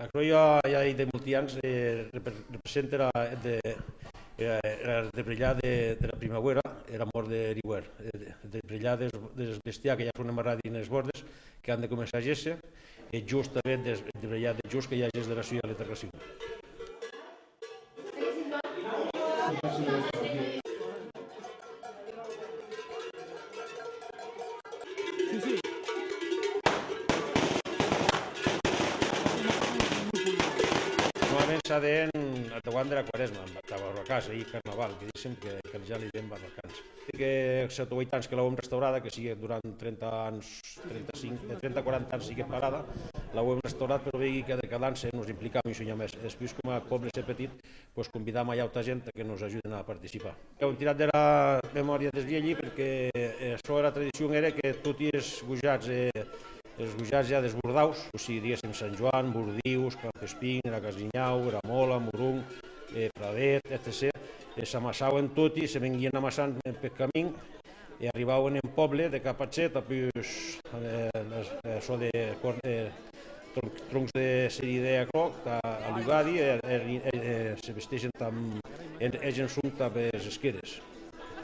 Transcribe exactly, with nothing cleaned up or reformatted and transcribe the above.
Aquerò ja, ja ei de molti ans, eh, repre-, represente era, de, eh, era desbrelhar de, dera primauera, era mòrt der iuèrn, eh, de, desbrelhar des, des bestiar que ja son amarradi enes bòrdes, que an de començar a gésser, e just tanben des, desbrelhar de just que ja gés dera sua letargacion. Normalament s'a de hèr ath dauant dera Quarèsma, tà Barbacàs, ei Carnaval, que disen que, que ja li den barbacans. Que sèt o ueit ans que l'auem restaurada, que siguec durant trenta ans, trenta-cinc, de trenta a quaranta ans siguec parada, l'auem restaurat, però veigui que de cada an se nos implicam un shinhau mès. E despús, coma eth pòble se petit, pues, convidam a auta gent que nos ajuden a participar. Qu'auem tirat dera memòria des vielhi, perque, eh, açò, era tradicion ère que toti es gojats, eh, es gojats ja desbordaus, o sigui, diguéssem, Sant Joan, Bordius, Camp Espin, era Casinhau, era Mòla, Moron, eh, Pradet, etcetèra, eh, s'amassauen toti, se venguien amassant peth camin, e arribauen en pòble de cap a eth, a pus, eh, les, eh, açò de cor-, eh, tronc-, troncs de cerider, aquerò, tà alugadi, e, e, e, e se vesteixen tam, en, eths en son tà es esqueres.